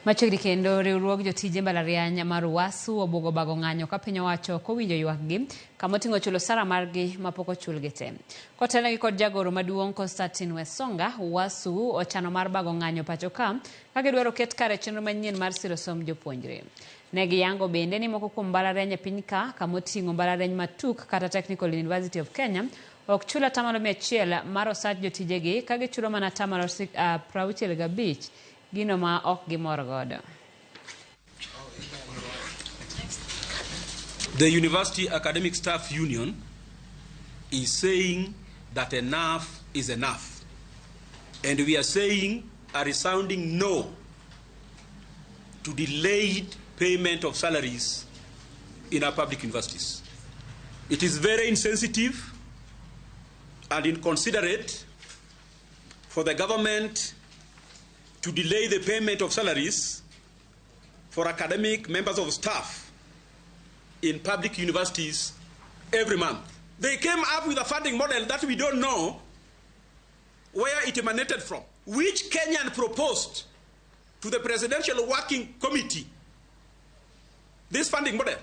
Machiegni kendo riwruog jotije mbalariany mar UASU obuogo bago ng'anyo ka piny owacho ok owinjo ywakgi kama oting'o chulo osara margi mapok ochulgi te. Kotelnegi kod jagoro maduong' Constantine Wesonga, UASU ochano mar bago ng'anyo pacho ka ka gidwaro ket kare chenro manyien mar siro somb jopuonjre. Ne giyango bende ni moko kuom mbalariany e piny ka kama oting'o mbalariany ma TUK kata Technical University of Kenya ok chul 100% mar osach jotijegi ka gichulo mana 65% gino ma ok gimor godo. The University Academic Staff Union is saying that enough is enough. And we are saying a resounding no to delayed payment of salaries in our public universities. It is very insensitive and inconsiderate for the government to delay the payment of salaries for academic members of staff in public universities every month. They came up with a funding model that we don't know where it emanated from, which Kenyan proposed to the Presidential Working Committee this funding model.